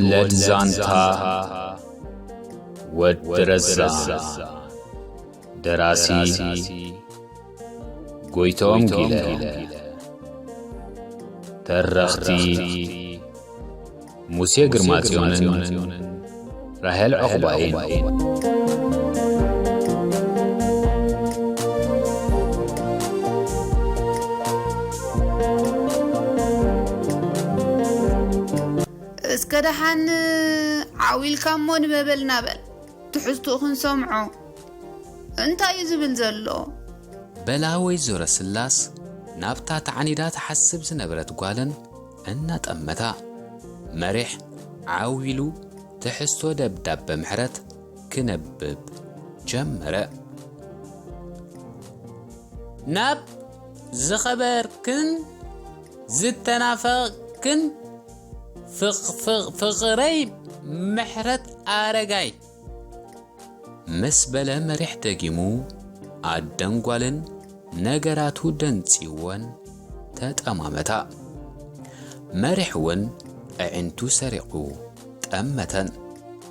ወለድ ዛንታ ወዲ ረዛ። ደራሲ ጎይቶም ጊለ። ተረኽቲ ሙሴ ግርማጽዮንን ራሄል ዕቑባይን። እስከ ደሓን ዓው ኢልካ እሞ ንበበልና በል፣ ትሕዝትኡ ክንሰምዖ። እንታይ እዩ ዝብል ዘሎ? በላ ወይዘሮ ስላስ ናብታ ተዓኒዳ ትሓስብ ዝነበረት ጓለን እናጠመታ፣ መሪሕ ዓው ኢሉ ትሕዝቶ ደብዳበ ምሕረት ክነብብ ጀመረ። ናብ ዝኸበርክን ዝተናፈቕክን ፍቕ-፣ ፍቕ-፣ ፍቕረይ ምሕረት ኣረጋይ፣ ምስ በለ መሪሕ ደጊሙ፣ ኣደን ጓልን ነገራቱ ደንጽይወን ተጠማመታ። መሪሕ እውን ኣዒንቱ ሰሪቑ ጠመተን።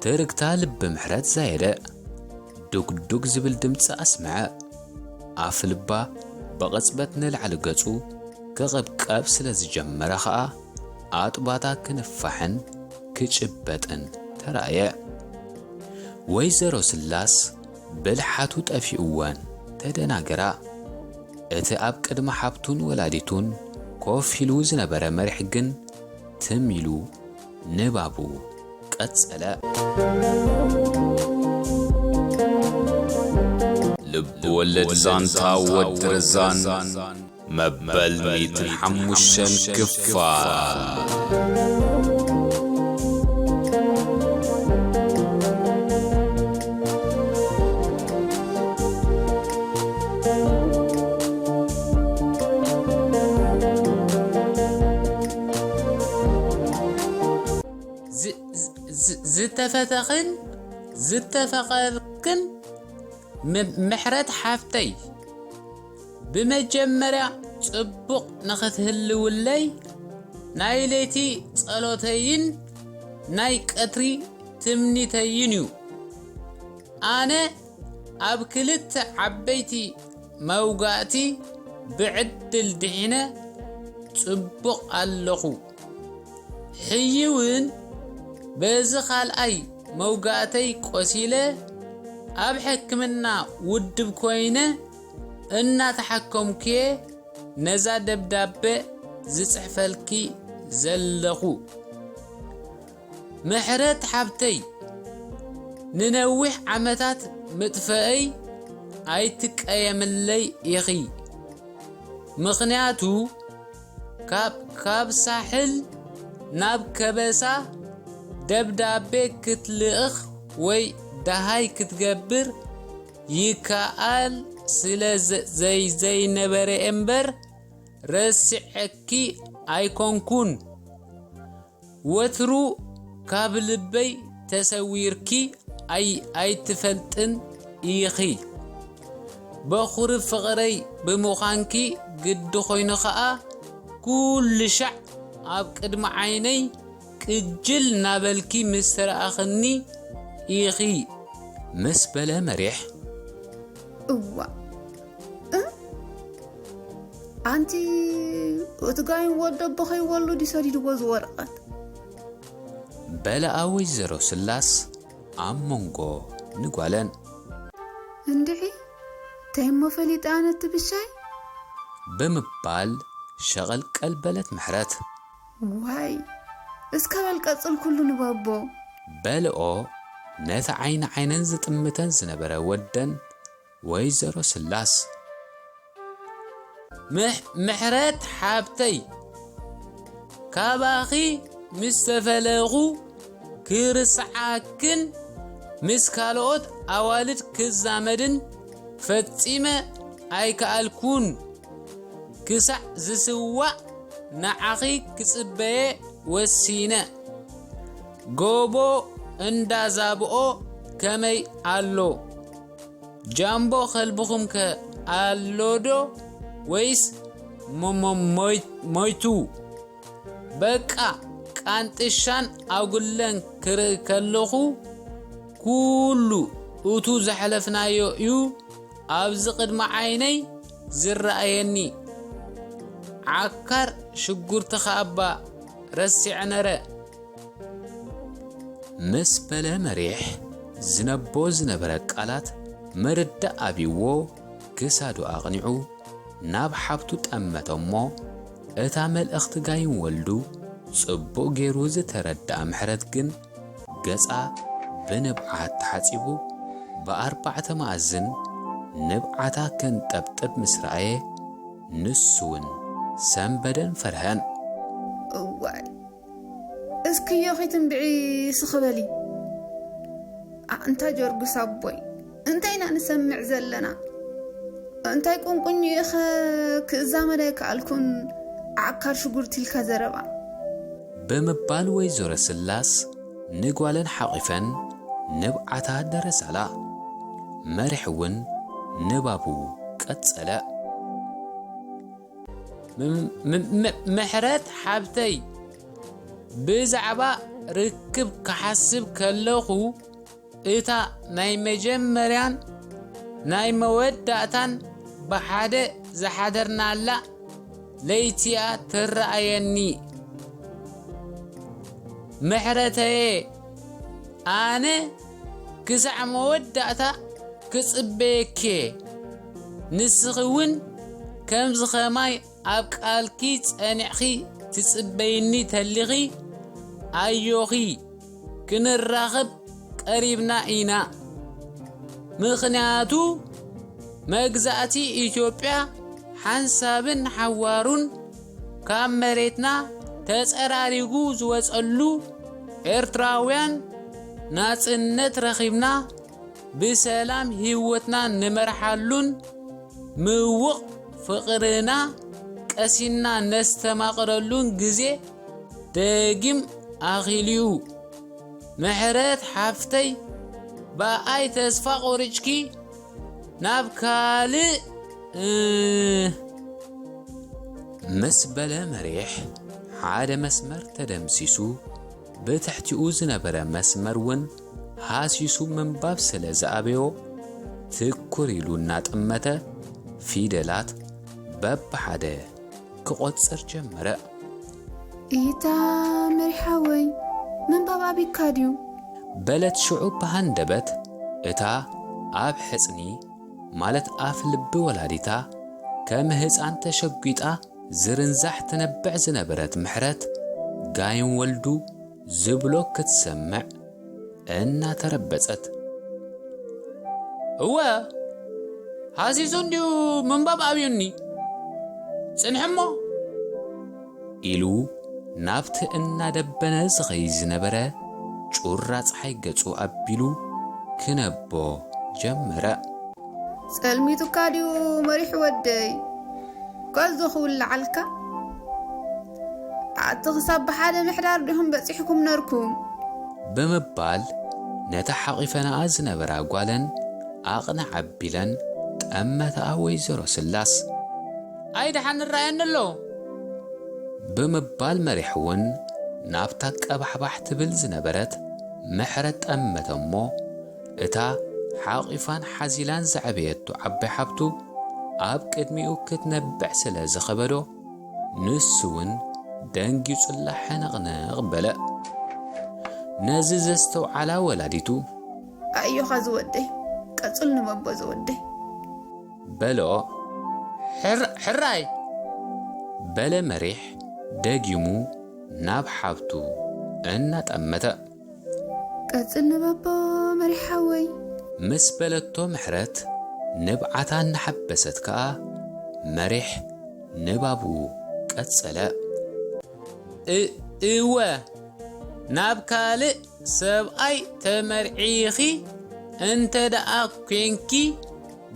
ትርግታ ልቢ ምሕረት ዛየደ። ዱግዱግ ዝብል ድምፂ ኣስምዐ። ኣፍ ልባ ብቕጽበት ንላዕሊ ገጹ ክቕብቀብ ስለ ዝጀመረ ኸኣ፣ ኣጥባታ ክንፋሕን ክጭበጥን ተራእየ። ወይዘሮ ስላስ ብልሓቱ ጠፊእወን ተደናገራ። እቲ ኣብ ቅድሚ ሓብቱን ወላዲቱን ኮፍ ኢሉ ዝነበረ መሪሕ ግን ትም ኢሉ ንባቡ ቀጸለ። ልብ ወለድ ዛንታ ወዲ ረዛን መበል ሚእትን ሓሙሽተን ክፋል። ዝ-፣ ዝ-፣ ዝ-፣ ዝተፈተኽን ዝተፈቐርክን ም-፣ ምሕረት ሓፍተይ፣ ብመጀመርያ ጽቡቕ ንኽትህልውለይ ናይ ለይቲ ጸሎተይን ናይ ቀትሪ ትምኒተይን እዩ። ኣነ ኣብ ክልተ ዓበይቲ መውጋእቲ ብዕድል ድሒነ ጽቡቕ ኣለኹ። ሕጂ እውን በዚ ካልኣይ መውጋእተይ ቆሲለ ኣብ ሕክምና ውድብ ኮይነ እናተሓከምኩየ ነዛ ደብዳበ ዝጽሕፈልኪ ዘለኹ። ምሕረት ሓብተይ፣ ንነዊሕ ዓመታት ምጥፈአይ ኣይትቀየምለይ ኢኺ። ምኽንያቱ ካብ፣ ካብ ሳሕል ናብ ከበሳ ደብዳቤ ክትልእኽ ወይ ደሃይ ክትገብር ይከኣል ስለ ዘ-፣ ዘይ-፣ ዘይነበረ እምበር ረሲዐኪ ኣይኮንኩን። ወትሩ ካብ ልበይ ተሰዊርኪ ኣይ-፣ ኣይትፈልጥን ኢኺ። በኹሪ ፍቕረይ ብምዃንኪ ግዲ ኮይኑ ኸኣ ኩሉ ሻዕ ኣብ ቅድሚ ዓይነይ ቅጅል ናበልኪ ምስ ተረኣኽኒ ኢኺ። ምስ በለ መሪሕ፣ እዋ፣ እ? ኣንቲ፣ እቲ ጋይም ወዲ ኣቦ ከይወሉ ድዩ ሰዲድዎ እዚ ወረቐት? በለኣ ወይዘሮ ስላስ ኣብ መንጎ ንጓለን። እንድዒ፣ እንታይ እሞ ፈሊጠ ኣነ እቲ ብሻይ? ብምባል ሸቐልቀል በለት ምሕረት። ዋይ፣ እስከ በል ቀጽል ኩሉ ንባቦ። በልኦ ነቲ ዓይኒ ዓይነን ዝጥምተን ዝነበረ ወደን ወይዘሮ ስላስ። ምሕ-፣ ምሕረት ሓብተይ፣ ካባኺ ምስ ተፈለኹ ክርስዓክን ምስ ካልኦት ኣዋልድ ክዛመድን ፈጺመ ኣይከኣልኩን። ክሳዕ ዝስዋእ ንዓኺ ክጽበየ ወሲነ። ጎቦ እንዳ ዛብኦ ከመይ ኣሎ? ጃምቦ ከልብኹምከ ኣሎዶ ወይስ ሞ-፣ ሞ-፣ ሞይ-፣ ሞይቱ? በቃ፣ ቃ-፣ ቃንጥሻን ኣጉለን ክርኢ ከለኹ፣ ኩሉ እቱ ዘሕለፍናዮ እዩ ኣብዚ ቅድሚ ዓይነይ ዝረኣየኒ። ዓካር ሽጉርትኻ እባ ረሲዐ ነረ። ምስ በለ መሪሕ ዝነቦ ዝነበረ ቃላት ምርዳእ ኣብይዎ ክሳዱ ኣቕኒዑ ናብ ሓብቱ ጠመተ እሞ፣ እታ መልእኽቲ ጋይም ወልዱ ጽቡቕ ገይሩ ዝተረድኣ ምሕረት ግን፣ ገጻ ብንብዓት ተሓጺቡ፣ ብኣርባዕተ መኣዝን ንብዓታ ከንጠብጥብ ምስ ረኣየ፣ ንሱ እውን ሰንበደን ፈርሀን። እዋይ፣ እስክዮ ኺትንብዒ ስኽበሊ። ኣንታ ጆርግስ ኣቦይ፣ እንታይ ኢና ንሰምዕ ዘለና? እንታይ ቁንቁኝ ኢኸ ክእዛመድ ኣይከኣልኩን፣ ዓካር ሽጉርቲ ኢልካ ዘረባ። ብምባል ወይዘሮ ስላስ ንጓለን ሓቒፈን ንብዓታ ደረሳላ። መሪሕ እውን ንባቡ ቀጸለ። ም-፣ ም-፣ ም-፣ ምሕረት ሓብተይ፣ ብዛዕባ ርክብ ክሓስብ ከለኹ፣ እታ ናይ መጀመርያን ናይ መወዳእታን ብሓደ ዝሓደርናላ ለይቲ'ያ ትረኣየኒ። ምሕረተየ፣ ኣነ ክሳዕ መወዳእታ ክጽበየኪ'የ። ንስኺ እውን ከምዚ ኸማይ ኣብ ቃልኪ ጸኒዕኺ ትጽበይኒ ተሊኺ፣ ኣዮኺ፣ ክንራኸብ ቀሪብና ኢና። ምኽንያቱ፣ መግዛእቲ ኢትዮጵያ ሓንሳብን ሓዋሩን ካብ መሬትና ተጸራሪጉ ዝወጸሉ፣ ኤርትራውያን ናጽነት ረኺብና ብሰላም ህይወትና ንመርሓሉን ምውቕ ፍቕርና ቀሲንና ነስተማቕረሉን ግዜ ደጊም ኣኺሉ'ዩ። ምሕረት ሓፍተይ፣ ብኣይ ተስፋ ቆሪጭኪ ናብ ካልእ፣ እ፣ ምስ በለ መሪሕ፣ ሓደ መስመር ተደምሲሱ፣ ብትሕቲኡ ዝነበረ መስመር እውን ሃሲሱ ምንባብ ስለ ዝኣበዮ፣ ትኩር ኢሉ እናጠመተ ፊደላት በብሓደ ክቖጽር ጀመረ። ኢታ መሪሕ ሓወይ፣ ምንባብ ኣቢካ ድዩ? በለት ሽዑ ብሃንደበት እታ ኣብ ሕጽኒ፣ ማለት ኣፍ ልቢ ወላዲታ፣ ከም ህጻን ተሸጒጣ ዝርንዛሕ ትነብዕ ዝነበረት ምሕረት፣ ጋይም ወልዱ ዝብሎ ክትሰምዕ እናተረበጸት። እወ፣ ሃሲሱ እንድዩ ምንባብ ኣብዩኒ። ጽንሕሞ። ኢሉ ናብቲ እናደበነ ዝኸይድ ዝነበረ ጩራ ጸሓይ ገጹ ኣቢሉ ክነቦ ጀመረ። ጸልሚቱካ ድዩ መሪሕ ወደይ? ጓልዞ ክውልዓልካ? ኣቲ ክሳብ ብሓደ ምሕዳር ዲኹም በጺሕኩም ነርኩም? ብምባል ነታ ሓቒፈናኣ ዝነበራ ጓለን ኣቕንዕ ኣቢለን ጠመታኣ ወይዘሮ ስላስ። ኣይ ደሓን ንረኣየኒ ኣሎ። ብምባል መሪሕ እውን ናብታ ቀባሕባሕ ትብል ዝነበረት ምሕረት ጠመተ እሞ፣ እታ ሓቒፋን ሓዚላን ዘዕበየቶ ዓባይ ሓብቱ ኣብ ቅድሚኡ ክትነብዕ ስለ ዝኸበዶ፣ ንሱ እውን ደንጊጹላ ሕንቕንቕ በለ። ነዚ ዘስተውዓላ ወላዲቱ፣ ኣዮኻ ዝወደይ፣ ቀጽል ንመቦ ዝወደይ። በሎ። ሕር-፣ ሕራይ! በለ መሪሕ ደጊሙ ናብ ሓብቱ እናጠመተ። ቀጽል ንበቦ መሪሕ ሓወይ። ምስ በለቶ ምሕረት ንብዓታ እናሓበሰት ከኣ መሪሕ ንባቡ ቀጸለ። እ-፣ እወ፣ ናብ ካልእ ሰብኣይ ተመርዒኺ እንተ ደኣ ኴንኪ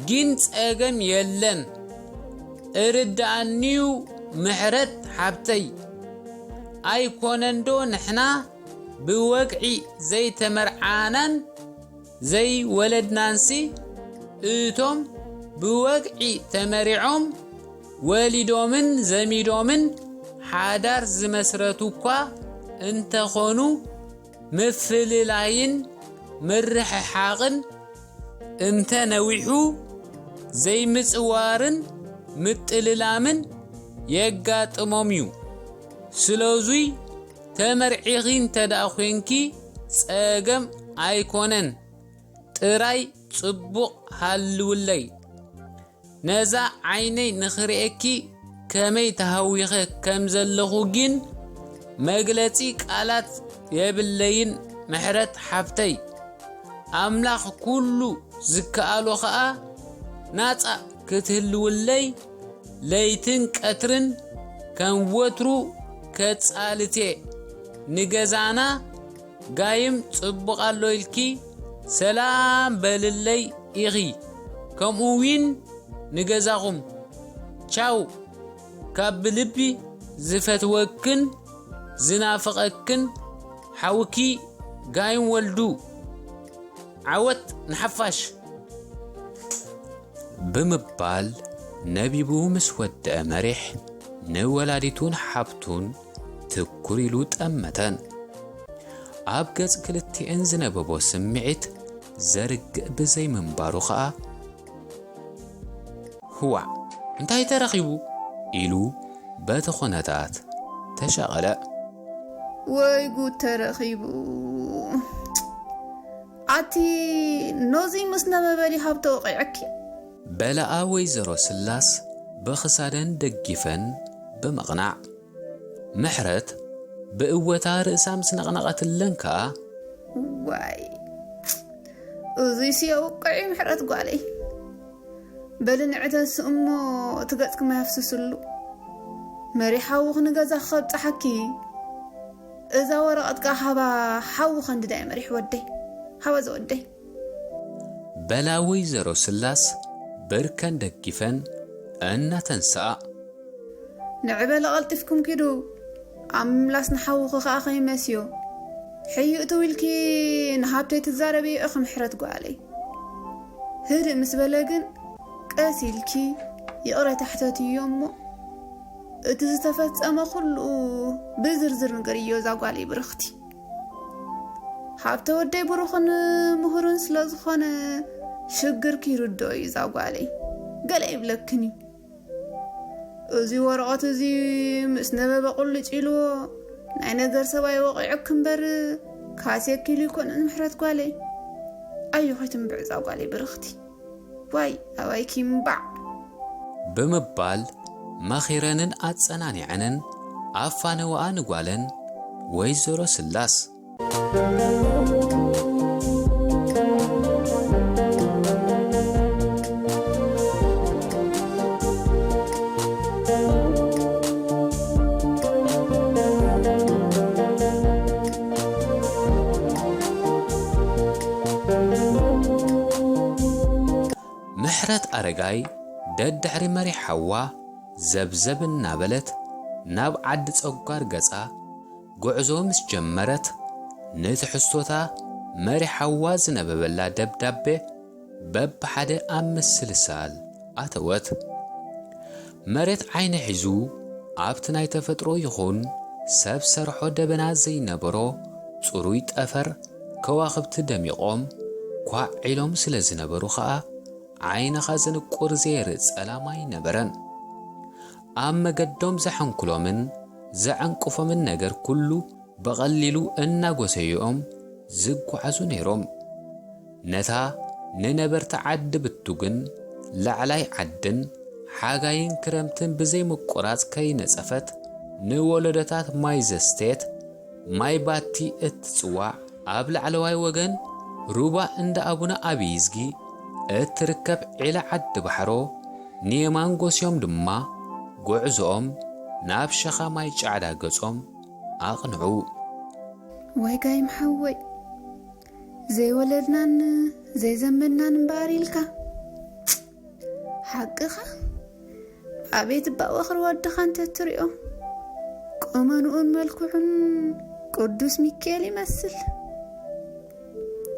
ግን ጸገም የለን። እርድኣኒዩ ምሕረት ሓብተይ። ኣይኮነንዶ ንሕና ብወግዒ ዘይተመርዓናን ዘይወለድናንሲ፣ እቶም ብወግዒ ተመሪዖም ወሊዶምን ዘሚዶምን ሓዳር ዝመስረቱ እኳ እንተኾኑ፣ ምፍልላይን ምርሕሓቕን እንተ ነዊሑ፣ ዘይምጽዋርን ምጥልላምን የጋጥሞም እዩ። ስለዙይ፣ ተመርዒኺ እንተ ደኣ ኾንኪ፣ ጸገም ኣይኮነን። ጥራይ ጽቡቕ ሃልውለይ። ነዛ ዓይነይ ንኽርእየኪ ከመይ ተሃዊኸ ከም ዘለኹ ግን መግለጺ ቃላት የብለይን ምሕረት ሓፍተይ። ኣምላኽ ኩሉ ዝከኣሎ ኸኣ ናጻ ክትህልውለይ ለይትን ቀትርን ከም ወትሩ ከጻልቴ ንገዛና ጋይም ጽቡቕ ኣሎ ኢልኪ ሰላም በልለይ ኢኺ። ከምኡ ዊን ንገዛኹም ቻው። ካብ ብልቢ ዝፈትወክን ዝናፍቐክን ሓውኪ ጋይም ወልዱ። ዓወት ንሓፋሽ። ብምባል ነቢቡ ምስ ወደአ መሪሕ ንወላዲቱን ሓብቱን ትኩር ኢሉ ጠመተን። ኣብ ገጽ ክልቲኤን ዝነበቦ ስምዒት ዘርግእ ብዘይምንባሩ ኸኣ፣ "ህዋዕ፣ እንታይ ተረኺቡ?" ኢሉ በቲ ኹነታት ተሻቐለ። "ወይ ጉድ ተረኺቡ! ኣቲ ኖዚ ምስ ነበበሊ ሃብተ ወቒዐኪ!" በለኣ ወይዘሮ ስላስ ብኽሳደን ደጊፈን ብምቕናዕ። ምሕረት ብእወታ ርእሳ ምስ ነቕነቐትለን ከኣ፣ "ዋይ፣ እዙይሲ የውቅዕ እዩ ምሕረት ጓለይ። በሊ ንዕተስ እሞ እቲ ገጽኪ ማይ ኣፍስስሉ። መሪሕ ሓውኺ ንገዛኺ ከብጽሓኪ። እዛ ወረቐት ከኣ ሃባ ሓዊ ከንድዳ እየ መሪሕ ወደይ። ሃባ ዝወደይ።" በላ ወይዘሮ ስላስ ብርከን ደጊፈን እናተንስኣ። "ንዕበለ ቀልጢፍኩም ኪዱ፣ ኣምላስ ንሓውኺ ከኣ ከይመስዮ። ሕዩ እትው ኢልኪ ንሃብተይ ትዛረብዮ ኢኺ ምሕረት ጓለይ።" ህድእ ምስ በለ ግን ቀስ ኢልኪ ይቕረታ ሕተትዮ እሞ፣ እቲ ዝተፈጸመ ኩሉ ብዝርዝር ንገርዮ እዛ ጓለይ ብርኽቲ። ሃብተ ወደይ ብሩኽን ምሁርን ስለ ዝኾነ ሽግርኪ ይርድኦ እዩ እዛ ጓለይ። ገለ ይብለክን እዩ። እዚ ወረቐት እዚ ምስ ነበበ ቁልጭ ኢልዎ ናይ ነገር ሰብ ኣይወቒዑኪ እምበር ካሴኪ ኢሉ ኣይኮነን ምሕረት ጓለይ። ኣዩ ኸይትንብዕ እዛ ጓለይ ብርኽቲ። ዋይ ኣባይኪ እምባዕ። ብምባል መኺረንን ኣጸናኒዐንን ኣፋነዋኣ ንጓለን ወይዘሮ ስላስ። ምሕረት ኣረጋይ ደድሕሪ መሪሕ ሓዋ ዘብዘብ እናበለት ናብ ዓዲ ጸጓር ገጻ ጉዕዞ ምስ ጀመረት፣ ንትሕዝቶታ መሪሕ ሓዋ ዝነበበላ ደብዳቤ በብሓደ ኣብ ምስልሳል ኣተወት። መሬት ዓይኒ ሒዙ ኣብቲ ናይ ተፈጥሮ ይኹን ሰብ ሰርሖ ደበና ዘይነበሮ ጽሩይ ጠፈር ከዋኽብቲ ደሚቖም ኳዕ ኢሎም ስለ ዝነበሩ ኸኣ ዓይንኻ ዘንቁር ዘየርኢ ጸላም ኣይነበረን። ኣብ መገዶም ዘሐንኩሎምን ዘዐንቅፎምን ነገር ኩሉ ብቐሊሉ እናጎሰዩኦም ዝጓዓዙ ነይሮም። ነታ ንነበርቲ ዓዲ ብቱግን ላዕላይ ዓድን ሓጋይን ክረምትን ብዘይ ምቁራጽ ከይነጸፈት ንወለዶታት ማይ ዘስተየት ማይ ባቲ እትጽዋዕ ኣብ ላዕለዋይ ወገን ሩባ እንዳ ኣቡነ ኣብይዝጊ እትርከብ ዒላ ዓዲ ባሕሮ ንየማን ጎስዮም ድማ ጉዕዞኦም ናብ ሸኻ ማይ ጫዕዳ ገጾም ኣቕንዑ። ወይ ጋይም ሓወይ፣ ዘይወለድናን ዘይዘመድናን እምበኣር ኢልካ። ሓቅኻ? ኣቤት እባ ወኽሪ ወድኻ እንተ ትሪኦ፣ ቁመንኡን መልክዑን ቅዱስ ሚካኤል ይመስል።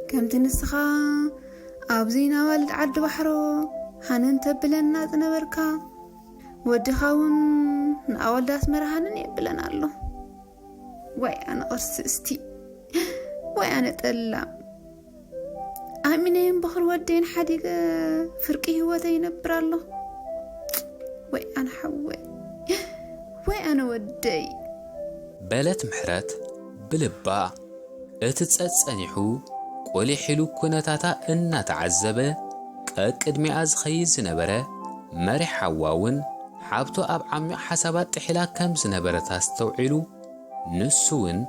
ከምቲ ንስኻ ኣብዚ ንኣዋልድ ዓዲ ባሕሮ ሃነን ተብለና ዝነበርካ፣ ወድኻ እውን ንኣዋልድ ኣስመራ ሃነን የብለን ኣሎ። ወይ ኣነ ቅርስስቲ፣ ወይ ኣነ ጠላም። ኣሚነይን በኽሪ ወደይን ሓዲገ ፍርቂ ህይወተይ ይነብር ኣለኹ። ወይ ኣነ ሓወይ፣ ወይ ኣነ ወደይ። በለት ምሕረት ብልባ። እቲ ጸጸኒሑ ቁሊሕ ኢሉ ኩነታታ እናተዓዘበ ቀቅድሚኣ ዝኸይድ ዝነበረ መሪሕ ሓዋ እውን ሓብቱ ኣብ ዓሚቕ ሓሳባት ጥሒላ ከም ዝነበረት ኣስተውዒሉ፣ ንሱ እውን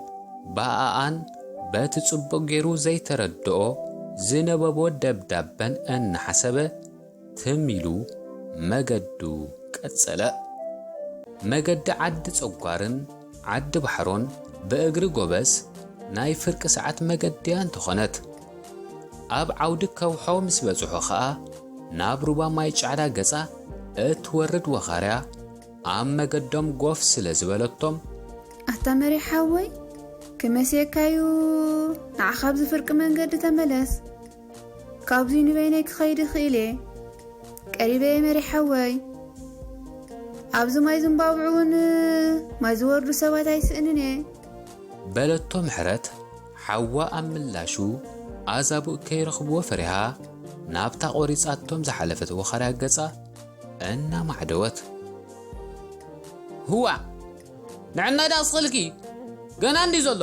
ብኣኣን በቲ ጽቡቕ ገይሩ ዘይተረድኦ ዝነበቦ ደብዳበን እናሓሰበ ትም ኢሉ መገዱ ቀጸለ። መገዲ ዓዲ ጸጓርን ዓዲ ባሕሮን ብእግሪ ጎበዝ ናይ ፍርቂ ሰዓት መገዲ እያ እንተኾነት፣ ኣብ ዓውዲ ከውሖ ምስ በጽሑ ኸኣ ናብ ሩባ ማይ ጫዕዳ ገጻ እትወርድ ወኻርያ ኣብ መገዶም ጎፍ ስለ ዝበለቶም፣ ኣታ መሪሕ ሓወይ፣ ክመስየካዩ ንዓኻ ኣብዚ ፍርቂ መንገዲ ተመለስ። ካብዚ ንበይነይ ክኸይድ እኽእል እየ። ቀሪበ እየ መሪሕ ሓወይ። ኣብዚ ማይ ዝንባብዑ እውን ማይ ዝወርዱ ሰባት ኣይስእንን እየ። በለቶ ምሕረት። ሓዋ ኣብ ምላሹ ኣዛብእ ከይረኽብዎ ፈሪሃ ናብታ ቆሪጻቶም ዝሓለፈት ወኻርያ ገጻ እናማዕደወት፣ ህዋ! ንዕና ዳስ ኽልኪ ገና እንዲ ዘሎ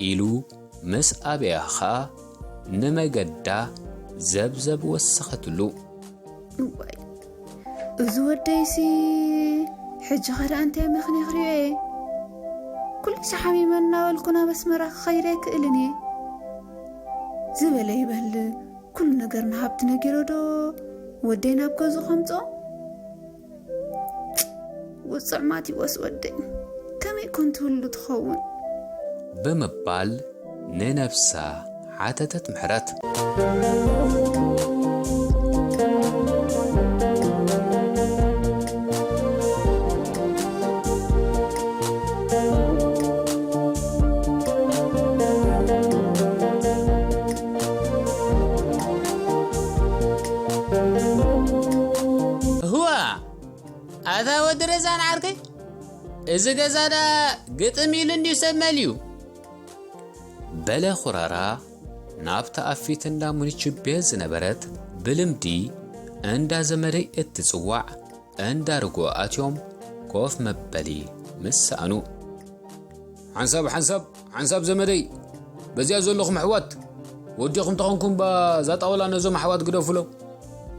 ኢሉ ምስ ኣበያ ኸኣ ንመገዳ ዘብዘብ ወሰኸትሉ። እዋይ፣ እዚ ወደይሲ ሕጂ ኸ ደኣ እንታይ መኽንየ ክሪኦ እየ? ኩሉ ሓሚመ እናበልኩ ናብ ኣስመራ ክኸይድ ኣይክእልን እየ። ዝበለ ይበል፣ ኩሉ ነገር ንሃብቲ ነጊሮ ዶ ወደይ ናብ ገዝኡ ከምጽኦ? ውጹዕ ማቴዎስ ወደይ፣ ከመይ ኮን ትህሉ ትኸውን? ብምባል ንነብሳ ሓተተት ምሕረት። እህዋ፣ ኣታ ወዲ ረዛን ዓርከይ፣ እዚ ገዛ ዳ ግጥም ኢሉ እንድዩ ሰብ መሊኡ። በለ ኹራራ ናብታ ኣብ ፊት እንዳ ሙኒች ቤት ዝነበረት ብልምዲ እንዳ ዘመደይ እትጽዋዕ እንዳ ርግኦ ኣትዮም ኮፍ መበሊ ምስ ሰኣኑ። ሓንሳብ ሓንሳብ ሓንሳብ ዘመደይ፣ በዚኣ ዘለኹም ኣሕዋት፣ ወዲኹም ተኾንኩም ባዛ ጣውላ ነዞም ኣሕዋት ግደፉሎም።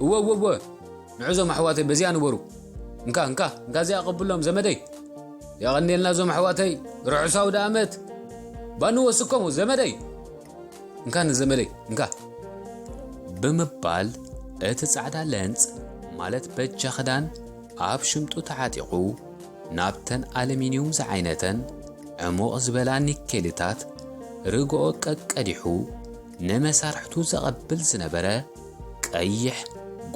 እወ እወ እወ፣ ንዑዞም ኣሕዋተይ በዚኣ ንበሩ። እንካ እንካ እንካ እዚኣ ቀብሎም ዘመደይ። የቐንየልና እዞም ኣሕዋተይ፣ ርሑስ ኣውደ ኣመት። ባኑ ወስከሙ ዘመደይ። እንካ ንዘመደይ እንካ። ብምባል እቲ ጻዕዳ ለንጽ ማለት በጃ ክዳን ኣብ ሽምጡ ተዓጢቑ ናብተን ኣሉሚንዩም ዝዓይነተን ዕሙቕ ዝበላ ኒኬልታት ርግኦ ቀቀዲሑ ንመሳርሕቱ ዘቐብል ዝነበረ ቀይሕ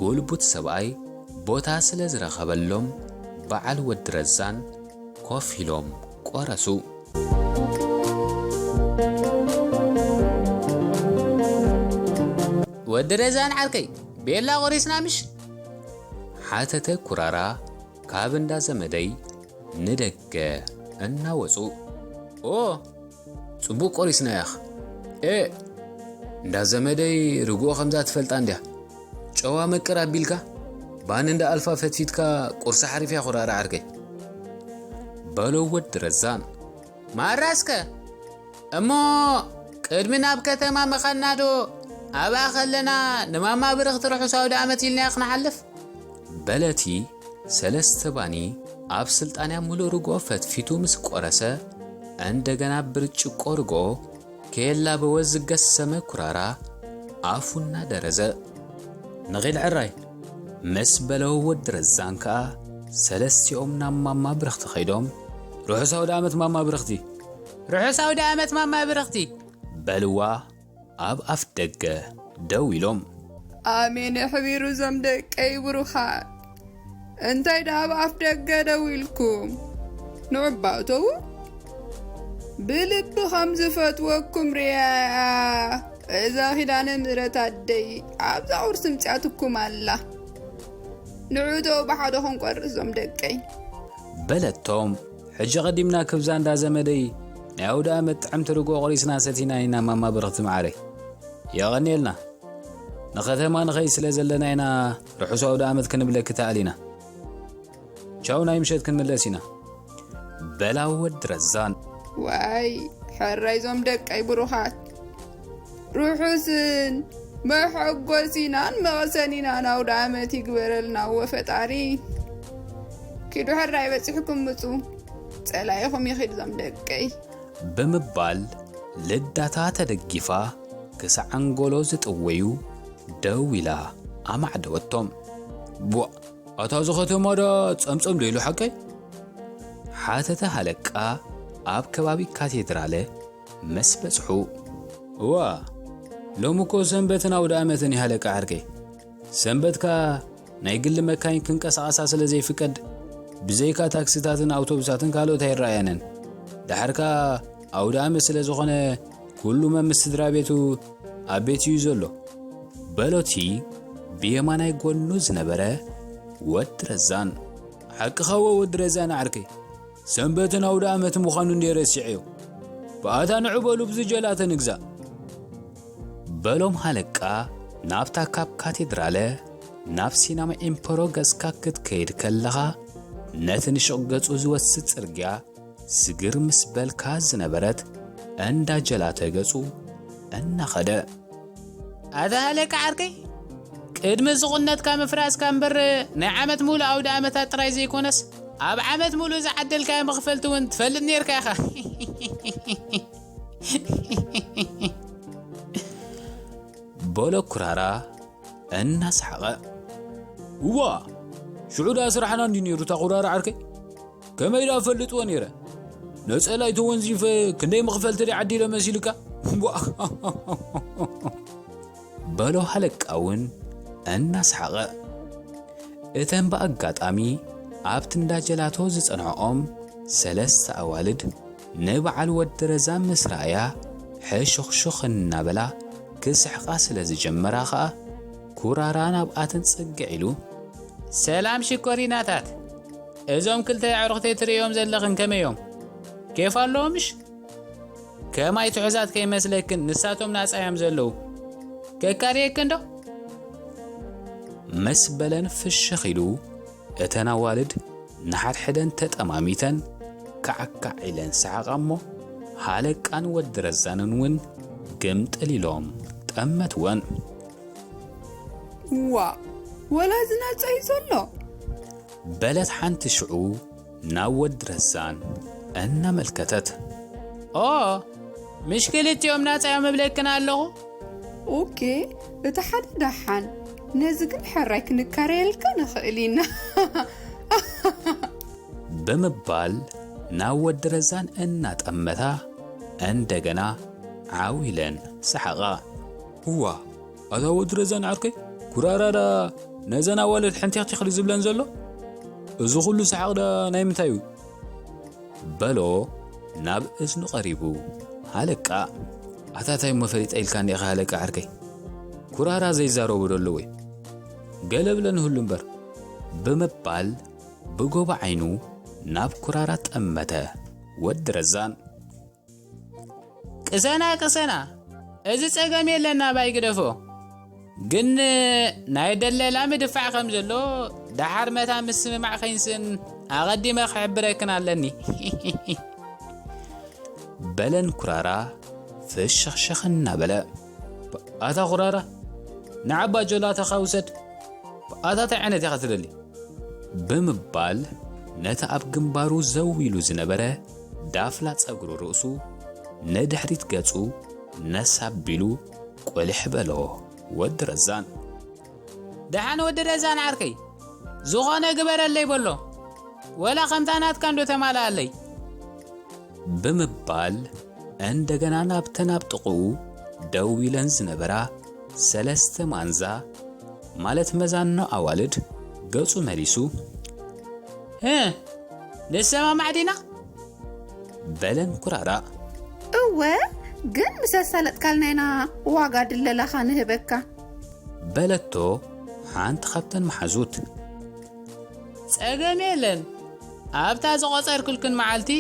ጉልቡት ሰብኣይ ቦታ ስለ ዝረኸበሎም በዓል ወዲ ረዛን ኮፍ ኢሎም ቆረሱ። ወዲ ረዛን ዓርከይ ቤላ ቆሪስና ምሽ? ሓተተ ኩራራ ካብ እንዳ ዘመደይ ንደገ እናወጹ። ኦ ጽቡቕ ቆሪስና ያኽ። ኤ እንዳ ዘመደይ ርግኦ ከምዛ ትፈልጣ እንድያ። ጨዋ መቅር ኣቢልካ ባኒ እንዳ ኣልፋ ፈትፊትካ ቁርሲ ሓሪፍያ ኩራራ ዓርከይ። በሎ ወዲ ረዛን። ማራስከ እሞ ቅድሚ ናብ ከተማ ምኻድና ዶ ኣብኣ ከለና ንማማ ብርኽቲ ርሑስ ኣውደ ኣመት ኢልናያ ክንሓልፍ? በለቲ ሰለስተ ባኒ ኣብ ስልጣንያ ሙሉእ ርግኦ ፈትፊቱ ምስ ቆረሰ እንደገና ብርጭቆ ርግኦ ከየላበወ ዝገሰመ ኩራራ ኣፉ እናደረዘ። ንኺድ ሕራይ ምስ በለው ወዲ ረዛን ከኣ ሰለስቲኦም ናብ ማማ ብርኽቲ ኸይዶም ርሑስ ኣውደ ኣመት ማማ ብርኽቲ። ርሑስ ኣውደ ኣመት ማማ ብርኽቲ። በልዋ ኣብ ኣፍ ደገ ደው ኢሎም። ኣሜን የሕቢሩ እዞም ደቀይ ብሩኻት። እንታይ ደኣ ኣብ ኣፍ ደገ ደው ኢልኩም? ንዑ እባ እተዉ። ብልቢ ከም ዝፈትወኩም ርእያ እያ እዛ ኪዳነ ምሕረት ኣደይ ኣብዛ ቁርሲ ምጽኣትኩም ኣላ። ንዑ እተዉ ብሓደ ክንቆርስ እዞም ደቀይ። በለቶም ሕጂ ቀዲምና ክብዛ እንዳ ዘመደይ ናይ ኣውደ ኣመት ጥዕምቲ ርጎ ቆሪስና ሰቲና ኢና፣ ማማ ብርኽቲ መዓረይ። የቐንየልና። ንኸተማ ንኸይ ስለ ዘለና ኢና ርሑስ ኣውደ ኣመት ክንብለኪ ተኣሊና። ቻው፣ ናይ ምሸት ክንምለስ ኢና። በላ ወዲ ረዛን። ዋይ፣ ሕራይ ዞም ደቀይ ብሩኻት። ርሑስን መሐጎሲናን መቐሰኒናን ኣውደ ኣመት ይግበረልና እወ ፈጣሪ። ኪዱ ሕራይ በጺሕኩም ምጹ። ጸላኢኹም ይኺድ ዞም ደቀይ። ብምባል ልዳታ ተደጊፋ ክሳዕ ኣንጎሎ ዝጥወዩ ደው ኢላ ኣማዕደወቶም። ቧእ፣ ኣታ እዚ ከተማ ዳ ጸምጸም ዶ ኢሉ ሓቀይ? ሓተተ ሃለቃ ኣብ ከባቢ ካቴድራለ ምስ በጽሑ። እዋ፣ ሎሚ እኮ ሰንበትን ኣውደ ኣመትን እዩ ሃለቃ ዓርከይ። ሰንበት ከኣ ናይ ግሊ መካይን ክንቀሳቐሳ ስለ ዘይፍቀድ፣ ብዘይካ ታክሲታትን ኣውቶቡሳትን ካልኦት ኣይረኣያንን። ደሓር ከኣ ኣውደ ኣመት ስለ ዝኾነ፣ ኩሉ መምስ ስድራ ቤቱ ኣብ ቤት እዩ ዘሎ። በሎቲ ብየማናይ ጎኑ ዝነበረ ወዲ ረዛን። ሓቅኻ ወ ወዲ ረዛን ዓርከይ፣ ሰንበትን ኣውደ ኣመት ምዃኑ እንድየ ረሲዐዮ። ብኣታ ንዑ በሉ ብዙ ጀላተ ንግዛእ። በሎም ሃለቃ ናብታ ካብ ካቴድራለ ናብ ሲናማ ኤምፐሮ ገጽካ ክትከይድ ከለኻ፣ ነቲ ንሹቕ ገጹ ዝወስድ ጽርግያ ስግር ምስ በልካ ዝነበረት እንዳ ጀላተ ገጹ እናኸደ። ኣታ ሃለቃ ዓርከይ፣ ቅድሚ ዝቑነትካ ምፍራስካ እምበር፣ ናይ ዓመት ሙሉእ ኣውደ ኣመታት ጥራይ ዘይኮነስ፣ ኣብ ዓመት ሙሉእ ዝዓደልካዮ መኽፈልቲ እውን ትፈልጥ ነይርካ ኢኻ። በሎ ኩራራ እናሰሓቐ። እዋ፣ ሽዑ ደኣ ስራሕና እንድዩ ነይሩ፣ እታ ኩራራ ዓርከይ። ከመይ ደኣ እፈልጥዎ ነይረ? ነጸላይ ተወንዚፈ ክንደይ መኽፈልቲ ደይ ዓዲለ መሲልካ? ቧእ። በሎ ሃለቃ እውን እናሰሓቐ። እተን ብኣጋጣሚ ኣብቲ እንዳ ጀላቶ ዝጸንሕኦም ሰለስተ ኣዋልድ ንበዓል ወዲ ረዛ ምስ ረኣያ ሕሹኽሹኽ እናበላ ክስሕቓ ስለ ዝጀመራ ኸኣ፣ ኩራራ ናብኣተን ጽግዕ ኢሉ፣ ሰላም ሽኮሪናታት፣ እዞም ክልተ ኣዕሩኽተይ ትርእዮም ዘለኽን ከመይ እዮም? ኬፍ ኣለዎምሽ? ከማይ ትሑዛት ከይመስለክን፣ ንሳቶም ናጻ እዮም ዘለዉ። ከካርየክን ዶ? ምስ በለን ፍሽኽ ኢሉ፣ እተን ኣዋልድ ንሓድሕደን ተጠማሚተን ካዕካዕ ኢለን ሰሓቓ እሞ፣ ሃለቃን ወዲ ረዛንን እውን ግምጥል ኢሎም ጠመትወን። ዋ፣ ወላ እዚ ናጻ እዩ ዘሎ። በለት ሓንቲ ሽዑ ናብ ወዲ ረዛን እናመልከተት። ኦ፣ ምሽ ክልቲኦም ናጻ እዮም እብለክን ኣለኹ። ኦኬ፣ እቲ ሓደ ደሓን፣ ነዚ ግን ሕራይ ክንካረየልካ ንኽእል ኢና። ብምባል ናብ ወዲ ረዛን እናጠመታ እንደገና ዓው ኢለን ሰሓቓ። እዋ፣ ኣታ ወዲ ረዛን ዓርከይ፣ ኩራራ ዳ ነዘን ኣዋልድ ሕንቲኽቲኽ ዝብለን ዘሎ? እዚ ኹሉ ሰሓቕ ዳ ናይ ምንታይ እዩ? በሎ ናብ እዝኑ ቀሪቡ ሃለቃ። ኣታ ታይ እሞ ፈሊጠ ኢልካኒ ኢኻ ሃለቃ ዓርከይ? ኩራራ ዘይዛረቦ ዶ ኣለዎ እዩ? ገለ ብለኒ ህሉ እምበር፣ ብምባል ብጎቦ ዓይኑ ናብ ኩራራ ጠመተ ወዲ ረዛን። ቅሰና፣ ቅሰና፣ እዚ ጸገም የለን፣ ናባይ ግደፎ። ግን ናይ ደለላ ምድፋዕ ከም ዘሎ፣ ደሓር መታ ምስምማዕ ከይንስእን ኣቐዲመ ክሕብረክን ኣለኒ። በለን ኩራራ ፍሽኽሽኽ እናበለ። ኣታ ኩራራ፣ ንዓባ ጀላተኻ ውሰድ። ኣታ እንታይ ዓይነት ኢኻ ትደሊ? ብምባል ነቲ ኣብ ግንባሩ ዘው ኢሉ ዝነበረ ዳፍላ ጸጉሩ ርእሱ ንድሕሪት ገጹ ነስ ኣቢሉ ቁልሕ በሎ ወዲ ረዛን። ደሓን ወዲ ረዛን ዓርከይ፣ ዝኾነ ግበረለይ በሎ፣ ወላ ከምታ ናትካ እንዶ ተማልኣለይ። ብምባል እንደገና ናብተን ኣብ ጥቕኡ ደው ኢለን ዝነበራ ሰለስተ ማንዛ፣ ማለት መዛኖ ኣዋልድ፣ ገጹ መሊሱ፣ "ህ፣ ንሰማማዕ ዲና?" በለን ኩራራ። "እወ፣ ግን ምስ ኣሳለጥካልና ኢና ዋጋ ድለላኻ ንህበካ." በለቶ ሓንቲ ካብተን መሓዙት። "ጸገም የለን፣ ኣብታ ዝቖጸርኩልክን መዓልቲ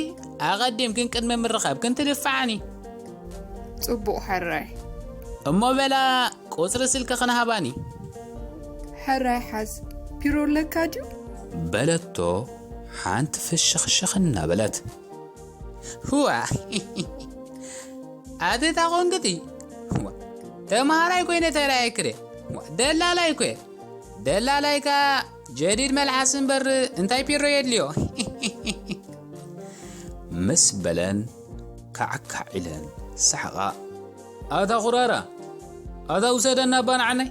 ኣቐዲምክን ቅድሚ ምርኻብክን ትድፍዓኒ። ጽቡቕ ሕራይ። እሞ በላ ቁጽሪ ስልክኽን ሃባኒ። ሕራይ ሓዝ። ቢሮ ኣለካ ድዩ? በለቶ ሓንቲ ፍሽኽሽኽ እናበለት። ህዋ፣ ኣቲ እታ ቆንግቲ፣ ህዋ፣ ተምሃራይ ኮይነ ተራእየክደ፣ ህዋ፣ ደላላይ ኮየ። ደላላይካ ጀዲድ መልሓስ እምበር እንታይ ፒሮ የድልዮ? ምስ በለን ካዕካዕ ኢለን ሰሓቓ። ኣታ ኹራራ፣ ኣታ ውሰደና ኣባ ንዓናይ።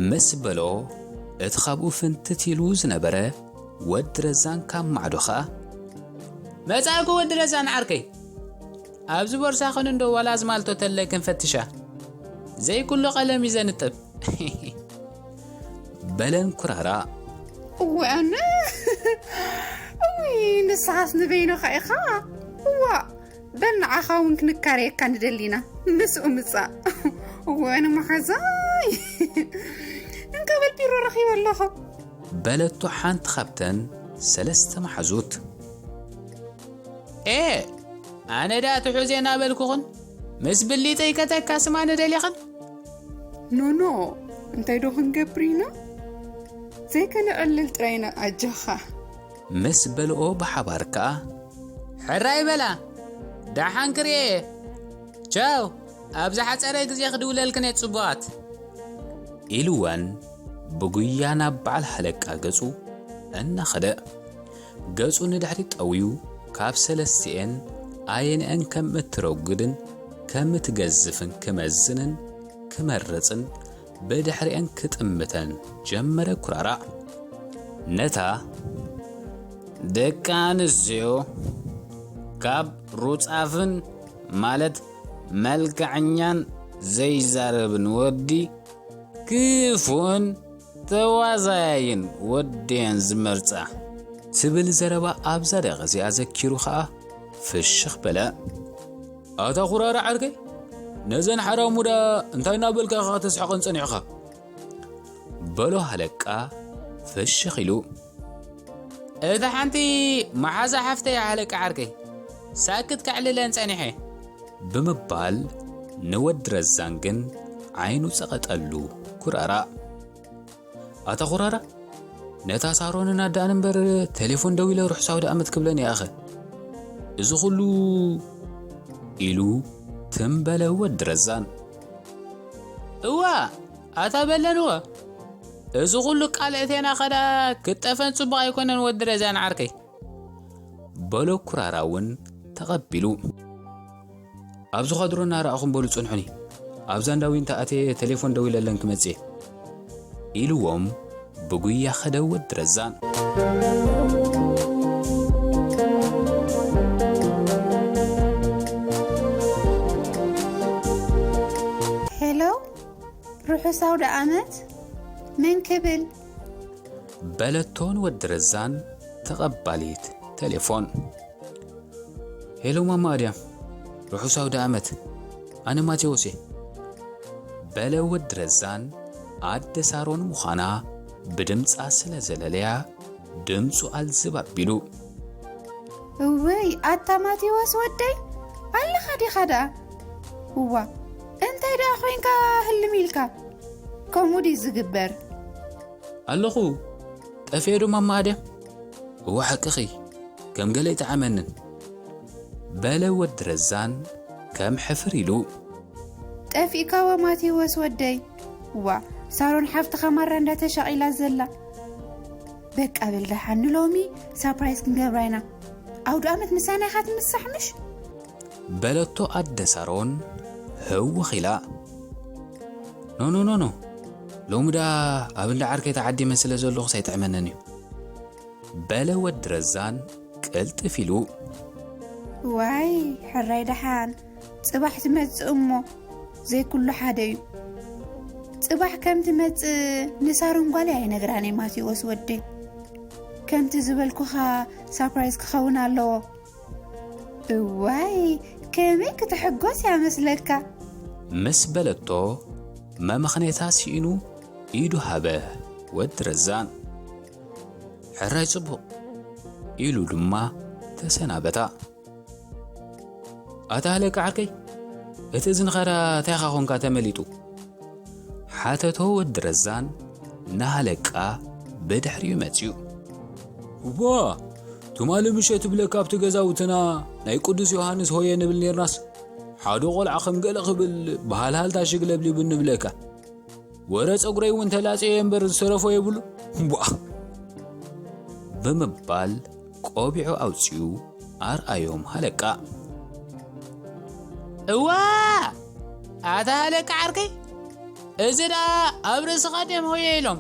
ምስ በሎ እቲ ካብኡ ፍንትት ኢሉ ዝነበረ ወዲ ረዛን ካብ ማዕዶ ኸኣ፣ መጻእኩ ወዲ ረዛን ዓርከይ። ኣብዚ ቦርሳኽን እንዶ ዋላ ኣዝማልቶ ተለ ክንፈትሻ። ዘይኩሉ ቀለም እዩ ዘንጥብ። በለን ኩራራ። እወ ኣነ፣ እውይ፣ ንስኻስ ንበይንኻ ኢኻ። እዋ፣ በል ንዓኻ እውን ክንካረየካ ንደሊና። ምስኡ ምጻእ። እወ ኣነ መሓዛይ። እንካ በል ቢሮ ረኺበ ኣለኹ። በለቶ ሓንቲ ካብተን ሰለስተ መሓዙት። ኤ፣ ኣነ ደኣ ትሑዝ እየ እናበልኩኽን፣ ምስ ብሊጠይ ከተካስማኒ ደሊኽን? ኖኖ፣ እንታይ ዶ ክንገብር ኢና? ዘይከነዕልል ጥራይ ኢና፣ ኣጆኻ። ምስ በልኦ ብሓባር ከኣ፣ ሕራይ በላ፣ ደሓን ክርእየ እየ። ቻው፣ ኣብ ዝሓጸረ ግዜ ክድውለልክን እየ ጽቡቓት። ኢልወን ብጉያ ናብ በዓል ሃለቃ ገጹ እናኸደ፣ ገጹ ንድሕሪት ጠውዩ፣ ካብ ሰለስቲኤን ኣየንአን ከም እትረጉድን ከም እትገዝፍን ክመዝንን ክመርጽን ብድሕሪኤን ክጥምተን ጀመረ ኩራራ። ነታ ደቂ ኣንስትዮ ካብ ሩጻፍን ማለት መልክዐኛን ዘይዛረብን ወዲ ክፉእን ተዋዛያይን ወደን ዝመርጻ። ትብል ዘረባ ኣብዛ ደቂቕ እዚኣ ዘኪሩ ኸኣ ፍሽኽ በለ። ኣታ ኹራራ ዓርከይ፣ ነዘን ሓራሙዳ እንታይ እናበልካ ኢኻ ተስሕቐን ጸኒሕኻ? በሎ ሃለቃ ፍሽኽ ኢሉ። እታ ሓንቲ መሓዛ ሓፍተይ ሃለቃ ዓርከይ፣ ሳክት ከዕልለን ጸኒሐ። ብምባል ንወዲ ረዛን ግን ዓይኑ ጸቐጠሉ ኩራራ። ኣታ ኹራራ፣ ነታ ሳሮንን ኣዳኣን እምበር ቴሌፎን ደዊለ ርሑስ ኣውደ ኣመት ክብለን እየ ኣኸ። እዚ ኹሉ ኢሉ ትም በለ ወዲ ረዛን። እዋ፣ ኣታ በለንዎ፣ እዚ ኹሉ ቃል እቴና ኸዳ ክጠፈን ጽቡቕ ኣይኮነን ወዲ ረዛን ዓርከይ። በሎ ኩራራ እውን ተቐቢሉ። ኣብዚ ኳድሮ እናረኣኹም በሉ ጽንሑኒ። ኣብዛ እንዳ ዊንታ ኣትየ ቴሌፎን ደዊለለን ክመጽእ እየ። ኢልዎም ብጉያ ኸደ ወዲ ረዛን። ሄሎ፣ ርሑስ ኣውደ ኣመት። መን ክብል? በለቶ ንወዲ ረዛን ተቐባሊት ቴሌፎን። ሄሎ ማማ ኣድያም፣ ርሑስ ኣውደ ኣመት። ኣነ ማቴዎስ እየ። በለ ወዲ ረዛን ኣደ ሳሮን ምዃና ብድምጻ ስለ ዘለለያ ድምጹ ኣልዝብ ኣቢሉ። እወይ፣ ኣታ ማቴዎስ ወደይ፣ ኣለኻ ዲኻ ደኣ? እዋ፣ እንታይ ደኣ ኮይንካ ህልም ኢልካ? ከምኡ ድዩ ዝግበር? ኣለኹ፣ ጠፍኤ ዶ ማማ ኣድያም? እዋ ሓቅኺ፣ ከም ገለ ኣይጠዓመንን። በለ ወዲ ረዛን ከም ሕፍር ኢሉ። ጠፊእካዎ ማቴዎስ ወደይ? ዋ፣ ሳሮን ሓፍትኻ ማራ እንዳተሻቒላ ዘላ። በቃ በል ደሓን ንሎሚ ሳፕራይዝ ክንገብራ ኢና። ኣውደ ኣመት ምሳና ኢኻ ትምሳሕ ምሽ? በለቶ ኣደ ሳሮን ህውኽ ኢላ። ኖ፣ ኖ፣ ኖ፣ ኖ። ሎሚ ደኣ ኣብ እንዳ ዓርከይ ተዓዲመ ስለ ዘለኹስ ኣይጥዕመንን እዩ። በለ ወዲ ረዛን ቅልጥፍ ኢሉ። ዋይ፣ ሕራይ ደሓን። ጽባሕ ትመጽእ እሞ ዘይኩሉ ሓደ እዩ። ጽባሕ ከም ትመጽእ ንሳሮን ጓለይ ኣይነግራን እየ ማቴዎስ ወደይ። ከምቲ ዝበልኩኻ ሳፕራይዝ ክኸውን ኣለዎ። እዋይ፣ ከመይ ክትሕጎስ እያ መስለካ? ምስ በለቶ መመኽኔታ ስኢኑ ኢዱ ሃበ ወዲ ረዛን። ሕራይ ጽቡቕ፣ ኢሉ ድማ ተሰናበታ። ኣታ ሃለቃ ዓርከይ፣ እቲ ዝንኸራ እንታይ ኢኻ ኾንካ ተመሊጡ? ሓተቶ ወዲ ረዛን ንሃለቃ ብድሕሪኡ መጺኡ። እዋ፣ ትማሊ ምሸት እብለካ ኣብቲ ገዛውትና ናይ ቅዱስ ዮሃንስ ሆየ ንብል ኔርናስ፣ ሓደ ቖልዓ ከም ገለ ክብል ብሃልሃልታ ሽግ ለብሊቡ ንብለካ። ወረ ጸጉረይ እውን ተላጽየ እምበር ዝተረፎ የብሉ። እምቧ። ብምባል ቆቢዑ ኣውጺኡ ኣርኣዮም ሃለቃ። እዋ! ኣታ ሃለቃ ዓርከይ፣ እዚ ደኣ ኣብ ርእስኻ ድዮም ሆየ ኢሎም?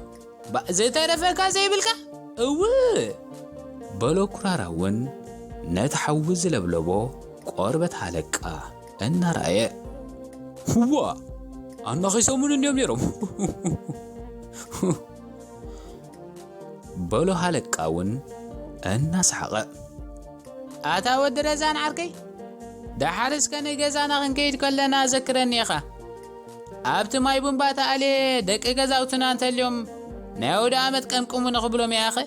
ባ-፣ ዝተረፈካ ዘይብልካ? እው! በሎ ኩራራ እውን ነቲ ሓዊ ዝለብለቦ ቆርበት ሃለቃ እናረኣየ። እዋ! ኣናኺሶምን እንድዮም ነይሮም። በሎ ሃለቃ እውን እናሰሓቐ። ኣታ ወዲ ረዛን ዓርከይ፣ ደሓር እስከ ንገዛና ክንከይድ ከለና ዘክረኒ ኢኻ። ኣብቲ ማይ ቡምባ ተኣልየ ደቂ ገዛውትና እንተልዮም ናይ ኣውደ ኣመት ቀምቅሙ ንኽብሎም እየ ኣኸ።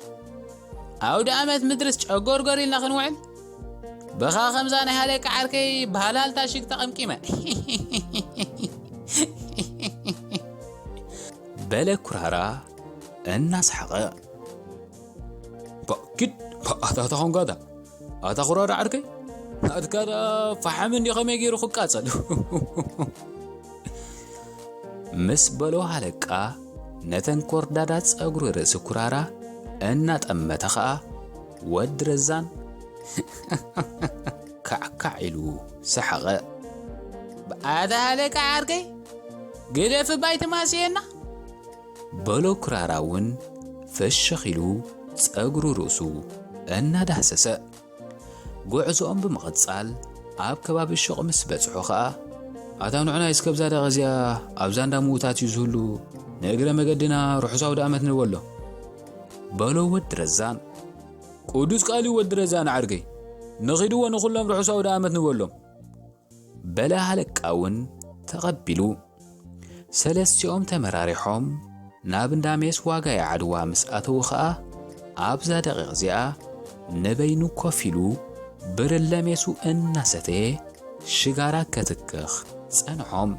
ኣውደ ኣመት ምድርስ ጨጎርጎር ኢልና ክንውዕል? ብኻ ከምዛ ናይ ሃለቃ ዓርከይ ብሃላልታ ሽግ ተቐምቂመ። በለ ኩራራ እናሰሓቐ። ባ-፣ ኪድ፣ ባ-፣ ኣታ፣ ኣታ ኾንካ ኣታ። ኣታ ኩራራ ዓርከይ፣ ናትካ ደኣ ፈሓም እንዲ ከመይ ገይሩ ክቃጸል? ምስ በሎ ሃለቃ ነተን ኮርዳዳት ጸጉሪ ርእሲ ኩራራ እናጠመተ ኸኣ ወዲ ረዛን ካዕካዕ ኢሉ ሰሓቐ። ኣታ ሃለቃ ዓርከይ፣ ግደፍ ባይ ትማስየና። በሎ ኩራራ እውን ፍሽኽ ኢሉ ጸጉሪ ርእሱ እናዳህሰሰ። ጉዕዞኦም ብምቕጻል ኣብ ከባቢ ሹቕ ምስ በጽሑ ኸኣ፣ ኣታ ንዑናይ እስከ ኣብዛ ደቂ እዚኣ ኣብዛ እንዳ ምዉታት እዩ ዝህሉ፣ ንእግረ መገድና ርሑስ ኣውደ ኣመት ንበሎ። በሎ ወዲ ረዛን። ቅዱስ ቃል እዩ ወዲ ረዛን ዓርከይ፣ ንኺድዎ ንኹሎም ርሑስ ኣውደ ኣመት ንበሎም። በለ ሃለቃ እውን ተቐቢሉ። ሰለስቲኦም ተመራሪሖም ናብ እንዳ ሜስ ዋጋ የዓድዋ ምስ ኣተዉ ኸኣ፣ ኣብዛ ደቂቕ እዚኣ ንበይኑ ኮፍ ኢሉ ብርለ ሜሱ እናሰተየ ሽጋራ ከትክኽ ጸንሖም።